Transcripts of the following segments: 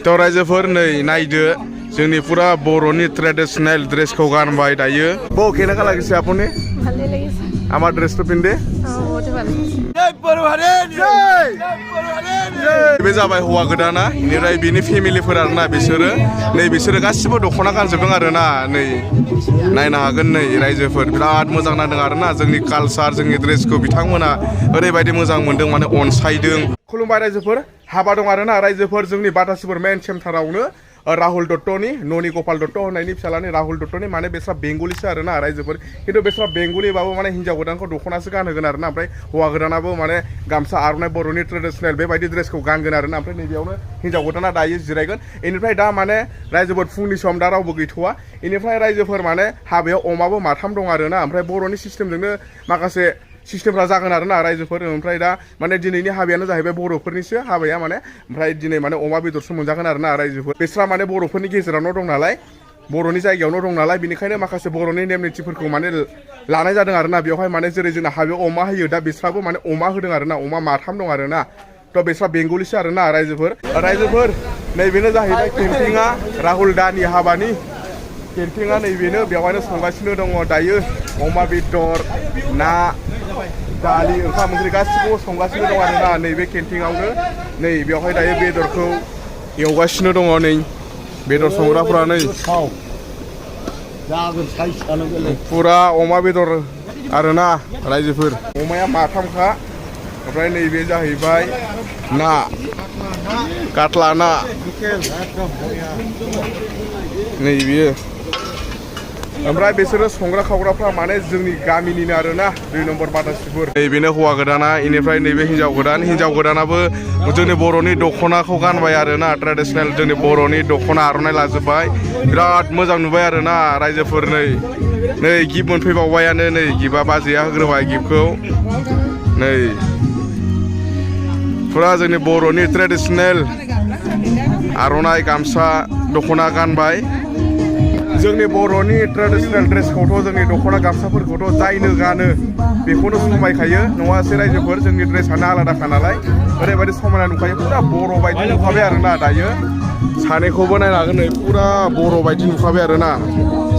तो रायजोफोर नै नायदो जोंनि पुरा बर'नि ट्रेडिशनल ड्रेसखौ गानबाय दायो बो केनेका लागिसे आपुनि ভালে লাগিছে আমার ড্রেস তো পিন্ধে বহুত ভালো জয় বরহারে জয় বরহারে बे जाबाय हौवा गोदाना इनिफ्राय बिनि फेमिलिफोर आरोना बिसोरो नै बिसोरो गासिबो दख'ना गानजोबदों आरोना नै नायनो हागोन नै रायजोफोर बिराद मोजां नांदों आरोना जोंनि कालचार जोंनि ड्रेसखौ बिथांमोना ओरैबायदि मोजां मोनदों माने अनसायदों खुलुमबाय रायजोफोर हाबा दं आरोना रायजोफोर जोंनि बाटासिफोर मेन सेन्टारावनो राहुल दत्तनि ननि गोपाल दत्त होननायनि फिसालानि राहुल दत्तनि माने बेस्रा बेंगलिसो आरोना रायजोफोर खिन्थु बेस्रा बेंगलिबाबो माने हिन्जाव गोदानखौ दख'नासो गानहोगोन आरोना ओमफ्राय हौवा गोदानाबो माने गामसा आर'नाइ बर'नि ट्रेडिशनेल बेबायदि ड्रेसखौ गानगोन आरोना ओमफ्राय नैबेयावनो हिन्जाव गोदाना दायो जिरायगोन इनिफ्राय दा माने रायजोफोर फुंनि सम दा रावबो गैथ'वा इनिफ्राय रायजोफोर माने हाबायाव अमाबो माथाम दं आरोना ओमफ्राय बर'नि सिस्टेमजोंनो माखासे सिस्टेमफ्रा जागोन आरोना रायजोफोर ओमफ्राय दा माने दिनैनि हाबायानो जाहैबाय बर'फोरनिसो हाबाया माने ओमफ्राय दिनै माने अमा बेदरसो मोनजागोन आरोना रायजोफोर बेस्रा माने बर'फोरनि गेजेरावनो दं नालाय बर'नि जायगायावनो दं नालाय बेनिखायनो माखासे बर'नि नेम निथिफोरखौ माने लानाय जादों आरोना बेवहाय माने जेरै जोंना हाबायाव अमा होयो दा बिस्राबो माने अमा होदों आरोना अमा माथाम दं आरोना तो बेस्रा बेंगलिसो आरोना रायजोफोर नैबेनो जाहैबाय केम्पिंआ राहुल दानि हाबानि केम्पिंआ नैबेनो बेवहायनो संगासिनो दङ दायो अमा बेदर ना दालि ओंखाम ओंख्रि गासिबो संगासिनो दं आरोना नैबे केन्टिंआवनो नै बेवहाय दायो बेदरखौ एवगासिनो दङ नै बेदर संग्राफ्रा नै पुरा अमा बेदर आरोना रायजोफोर अमाया माथामखा ओमफ्राय नैबे जाहैबाय ना काटला ना नैबे ओमफ्राय बिसोरो संग्रा खावग्राफ्रा माने जोंनि गामिनिनो आरोना 2 नम्बर बाटासिफोर नैबेनो हौवा गोदाना इनिफ्राय नैबे हिन्जाव गोदानाबो जोंनि बर'नि दख'नाखौ गानबाय आरोना ट्रेडिशनेल जोंनि बर'नि दख'ना आर'नाइ लाजोबबाय बिराद मोजां नुबाय आरोना रायजोफोर नै गिफ्ट मोनफैबावबायानो नै गिफ्टआ बाजैया होग्रोबाय गिफ्टखौ नै पुरा जोंनि बर'नि ट्रेडिशनेल आर'नाइ गामसा दख'ना गानबाय जोंनि बर'नि ट्रेडिशनेल ड्रेसखौथ' जोंनि दख'ना गामसाफोरखौथ' जायनो गानो बेखौनो समायखायो नङासै रायजोफोर जोंनि ड्रेसानो आलादाखा नालाय ओरैबायदि समायना नुखायो पुरा बर' बायदि नुखाबाय आरोना दायो सानैखौबो नायनो हागोन नै पुरा बर' बायदि नुखाबाय आरोना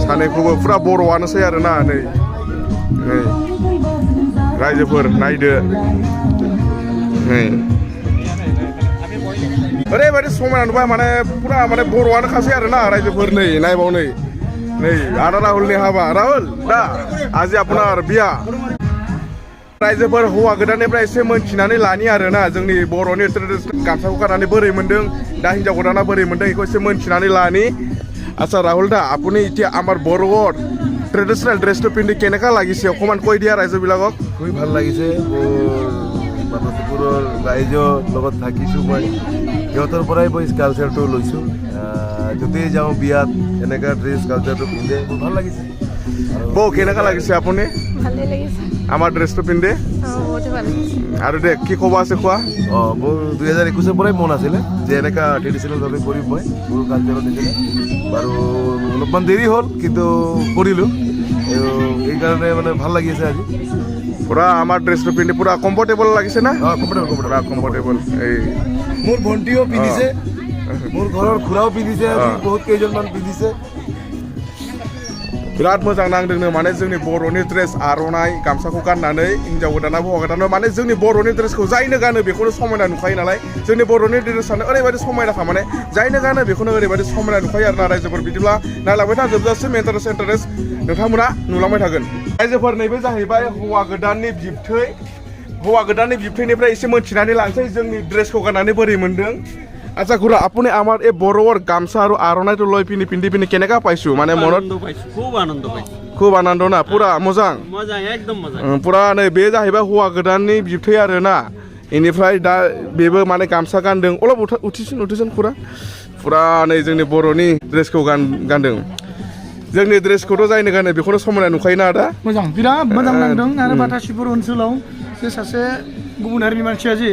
सानैखौबो पुरा बर'आनोसै आरोना नै रायजोफोर नायदो नै ओरैबायदि समायना नुबाय माने पुरा माने बर'आनोखासै आरोना रायजोफोर नै नायबाव नै आदा राहुलनि हाबा राहुल दा আজি আপনার বিয়া रायजोफोर हौवा गोदाननिफ्राय एसे मोनथिनानै लानि आरोना जोंनि बर'नि ट्रेडिशनेल गामसाखौ गाननानै बोरै मोनदों दा हिन्जाव गोदाना बोरै मोनदों बेखौ एसे मोनथिनानै लानि আচ্ছা রাহুল দা আপুনি এতিয়া আমাৰ বড়োৰ ট্ৰেডিশনেল ড্ৰেছটো পিন্ধি কেনেকা লাগিছে অকমান কৈ দিয়া ৰাইজবিলাকক খুব ভাল লাগিছে বাটাচিপুৰৰ ৰাইজৰ লগত থাকিছোঁ মই সিহঁতৰ পৰাই মই কালচাৰটো লৈছোঁ যদি যাওঁ বিয়াত এনেকুৱা ড্ৰেছ কালচাৰটো পিন্ধে মোৰ ভাল লাগিছে বৌ কেনেকা লাগিছে আপুনি ভালে লাগিছে আমাৰ ড্ৰেছটো পিন্ধে বহুত ভাল লাগিছে আৰু দে কি ক'ব আছে কোৱা মোৰ 2021 পৰাই মন আছিলে যে এনেকুৱা ট্ৰেডিশ্যনেলভাৱে কৰিম মই মোৰ কালচাৰত নিচিনা বাৰু অলপমান দেৰি হ'ল কিন্তু কৰিলোঁ এইকাৰণে মানে ভাল লাগি আছে আজি পুৰা আমাৰ ড্ৰেছটো পিন্ধি পুৰা কমফৰ্টেবল লাগিছে না কমফৰ্টেবল এই মোৰ ভণ্টিও পিন্ধিছে মোৰ ঘৰৰ খুৰাও পিন্ধিছে বহুত কেইজনমান পিন্ধিছে बिराद मोजां नांदोंनो माने जोंनि बर'नि ड्रेस आर'नाइ गामसाखौ गाननानै हिन्जाव गोदाना हौवा गोदाना माने जोंनि बर'नि ड्रेसखौ जायनो गानो बेखौनो समायना नुखायो नालाय जोंनि बर'नि ड्रेसानो ओरैबायदि समायनाखा माने जायनो गानो बेखौनो ओरैबायदि समायना नुखायो आरोना रायजोफोर बिदिब्ला नायलांबाय था जोबजासिम इन्टारेस्ट नोंथांमोना नुलांबाय थागोन रायजोफोर नैबे जाहैबाय हौवा गोदाननि बिबथैनिफ्राय एसे मोनथिनानै लानोसै जोंनि ड्रेसखौ गाननानै बोरै मोनदों আচ্ছা খুৰা আপুনি আমাৰ এই বড়োৰ গামছা আৰু আৰণাইটো লৈ পিন্ধি কেনেকা পাইছো মানে মনত খুব আনন্দ না পুৰা মোজাং পুৰা नै बे जाहैबाय हौवा गोदाननि बिबथै आरोना इनिफ्राय दा बेबो माने गामसा गानदों अलप उथिसन पुरा नै जोंनि बर'नि ड्रेसखौ गानदों जोंनि ड्रेसखौथ' जायनो गानो बेखौनो समायना नुखायोना आदा मोजां बिराद मोजां नांदों आरो बाटासिपुर ओनसोलाव जे सासे गुबुन हारिनि मानसिया जे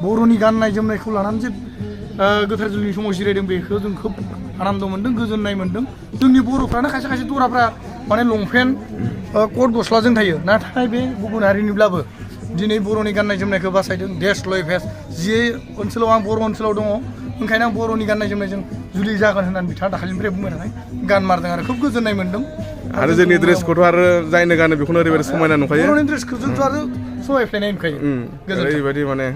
बर'नि गाननाय जोमनायखौ लानानै जे गोथार जुलिनि समाव जिरायदों बेखौ जों खोब आनन्द मोनदों गोजोननाय मोनदों जोंनि बर'फ्रानो खायसे दराफ्रा माने लंपेन्ट कट गस्लाजों थायो नाथाय बे गुबुन हारिनिब्लाबो दिनै बर'नि गाननाय जोमनायखौ बासायदों देश लय भेस जे ओनसोलाव आं बर' ओनसोलाव दङ ओंखायनो आं बर'नि गाननाय जोमनायजों जुलि जागोन होननानै बिथाङा दाखालिनिफ्राय बुंबाय थानाय गान मारदों आरो खोब गोजोननाय मोन्दों आरो जोंनि ड्रेसखौथ' आरो जायनो गानो बेखौनो ओरैबायदि समायना नुखायो बर'नि ड्रेसखौ जोंथ' आरो समायफ्लेनाय नुखायो ओरैबायदि माने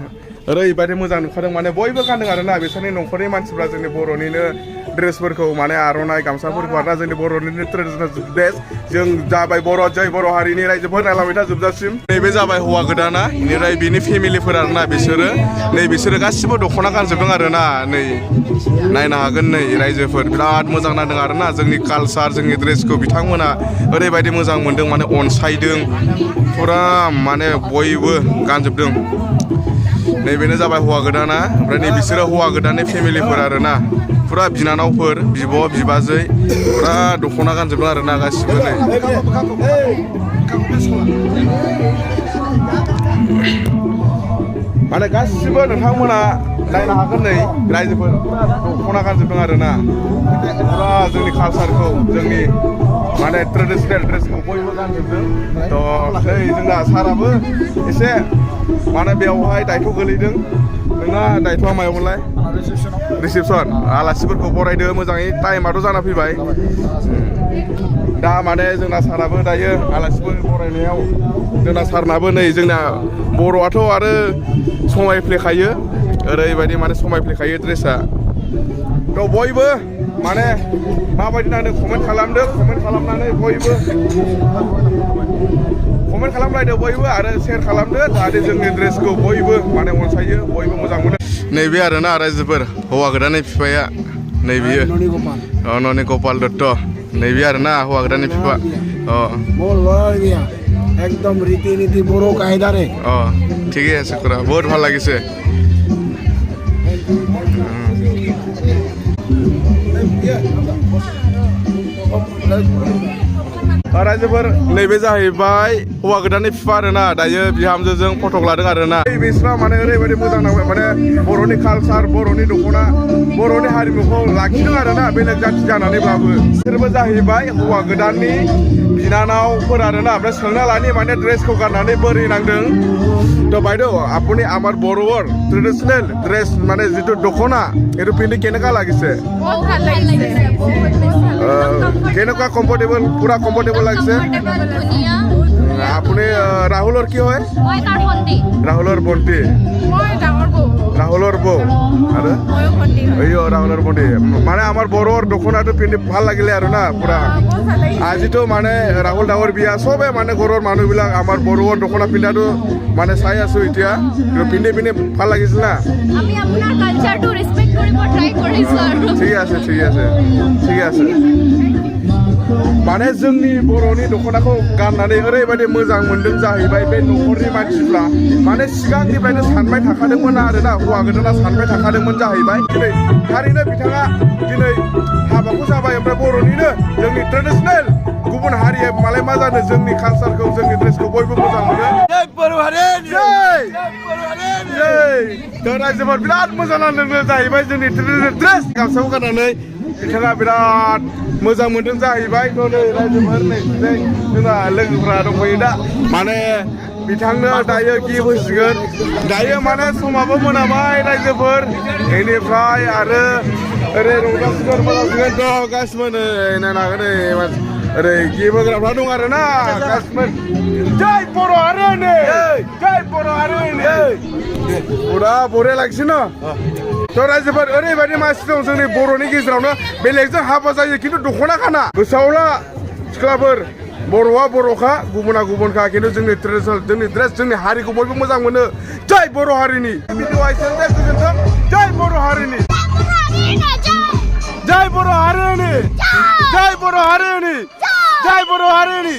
ओरैबायदि मोजां नुखादों माने बयबो गानदों आरोना बिसोरनि न'खरनि मानसिफ्रा जोंनि बर'निनो ड्रेसफोरखौ माने आर'नाइ गामसाफोरखौ आरोना जोंनि बर'निनो ट्रेडिसनेल ड्रेस जों जाबाय बर' जय बर' हारिनि रायजोफोर नायलांबाय था जोबजासिम नैबे जाबाय हौवा गोदाना बेनिफ्राय बिनि फेमिलिफोर आरोना बिसोरो गासिबो दख'ना गानजोबदों आरोना नै नायनो हागोन नै रायजोफोर बिराद मोजां नांदों आरोना जोंनि कालसार जोंनि ड्रेसखौ बिथांमोना ओरैबायदि मोजां मोनदों माने अनसायदों फुरा माने बयबो गानजोबदों नैबेनो जाबाय हौवा गोदाना ओमफ्राय नै बिसोरो हौवा गोदाननि फेमिलिफोर आरोना फुरा बिनानावफोर बिब' बिबाजै फुरा दख'ना गानजोबदों आरोना गासिबो नै माने गासिबो नोंथांमोना नायनो हागोन नै रायजोफोर दख'ना गानजोबदों आरोना फुरा जोंनि कालसारखौ जोंनि माने ट्रेडिसनेल ड्रेसखौ बयबो गानजोबदों थ' नै जोंना साराबो एसे माने बेवहाय दायथ' गोलैदों नोंना दायथ'आ मायावमोनलाय रिसेपसन आलासिफोरखौ बरायदो मोजाङै टाइमाथ' जाना फैबाय दा माने जोंना साराबो दायो आलासिफोर बरायनायाव जोंना सारनाबो नै जोंना बर'आथ' आरो समायफ्लेखायो ओरैबायदि माने समायफ्लेखायो ड्रेसा थ' बयबो माने माबायदि नांदों कमेन्ट खालामदो कमेन्ट खालामनानै बयबो कमेन्ट खालामलायदो बयबो आरो शेयार खालामदो जाहाथे जोंनि ड्रेसखौ बयबो माने अनसायो बयबो मोजां मोनो नैबे आरोना रायजोफोर हौवा गोदाननि बिफाया नैबेयो ननि गपाल दत्त नैबे आरोना हौवा गोदाननि बिफा একদম রীতিনীতি বড় কায়দারে ঠিকই আছে খুৰা বহুত ভাল লাগিছে रायजोफोर नैबे जाहैबाय हौवा गोदाननि बिफा आरोना दायो बिहामजोजों फटक लादों आरोना बिसोरा माने ओरैबायदि मोजां नांबाय माने बर'नि कालसार बर'नि दख'ना बर'नि हारिमुखौ लाखिदों आरोना बेलेग जाथि जानानैब्लाबो बिसोरबो जाहैबाय हौवा गोदाननि बिनानावफोर आरोना ओमफ्राय सोंना लानि माने ड्रेसखौ गाननानै बोरै नांदों तो বাইদেউ আপুনি আমাৰ বড়োৰ ট্ৰেডিশনেল ড্ৰেস মানে যেটো দখনা এটো পিন্ধি কেনেকা লাগিছে বহুত ভাল লাগিছে কেনেকা কমফৰ্টেবল পুৰা কমফৰ্টেবল লাগিছে আপুনি ৰাহুলৰ কি হয় মই তাৰ ভণ্টি ৰাহুলৰ ভণ্টি মই ডাঙৰ বৌ ৰাহুলৰ বৌ আৰু ময়ো ভণ্টি হয় এইও ৰাহুলৰ ভণ্টি মানে আমাৰ বড়োৰ দখনাটো পিন্ধি ভাল লাগিলে আৰু না পুৰা আজিতো মানে ৰাহুল ডাঙৰ বিয়া সবে মানে ঘৰৰ মানুহবিলাক আমাৰ বড়োৰ দখনা পিন্ধাটো মানে চাই আছো এতিয়া পিন্ধি পিন্ধি ভাল লাগিছিল না আমি আপোনাৰ কালচাৰটো ৰেসপেক্ট কৰিব ট্ৰাই কৰিছো আৰু ঠিক আছে ঠিক আছে ঠিক আছে माने जोंनि बर'नि दख'नाखौ गाननानै ओरैबायदि मोजां मोनदों जाहैबाय बे न'खरनि मानसिफ्रा माने सिगांनिफ्रायनो सानबाय थाखादोंमोन आरोना हौवा गोदाना सानबाय थाखादोंमोन जाहैबाय दिनै थारैनो बिथाङा दिनै हाबाखौ जाबाय ओमफ्राय बर'निनो जोंनि ट्रेडिसनेल गुबुन हारिया मालाय मा जानो जोंनि कालसारखौ जोंनि ड्रेसखौ बयबो मोजां मोनो जय बर' हारिनि जय बर' हारिनि जय दा रायजोफोर बिराद मोजां नांदों जाहैबाय जोंनि ट्रेडिसनेल ड्रेस गामसाखौ गाननानै बिथाङा बिराद मोजां मोनदों जाहैबाय थ' नै रायजोफोर नै जोंना लोगोफ्रा दंफैयो दा माने बिथांनो दायो गिफ्ट होसिगोन दायो माने समाबो मोनाबाय रायजोफोर बेनिफ्राय आरो ओरै रंजासिगोन मोजांसिगोन थ' गासिबो नै नायनो हागोन नै ओरै गिफ्ट होग्राफ्रा दं आरोना गासिबो जय बर' हारिनि जय बर' हारिनि फुरा बरिया लाखिसै न थ' रायजोफोर ओरैबायदि मानसि दं जोंनि बर'नि गेजेरावनो बेलेगजों हाबा जायो खिन्थु दख'ना गाना गोसोआव ला सिख्लाफोर बर'आ बर'खा गुबुना गुबुनखा खिन्थु जोंनि ट्रेडिसनेल जोंनि ड्रेस जोंनि हारिखौ बयबो मोजां मोनो जय बर' हारिनि भिडिअ एसेनोसै गोजोन्थों जय बर' हारिनि जय बर' हारिनि जय बर' हारिनि जय बर' हारिनि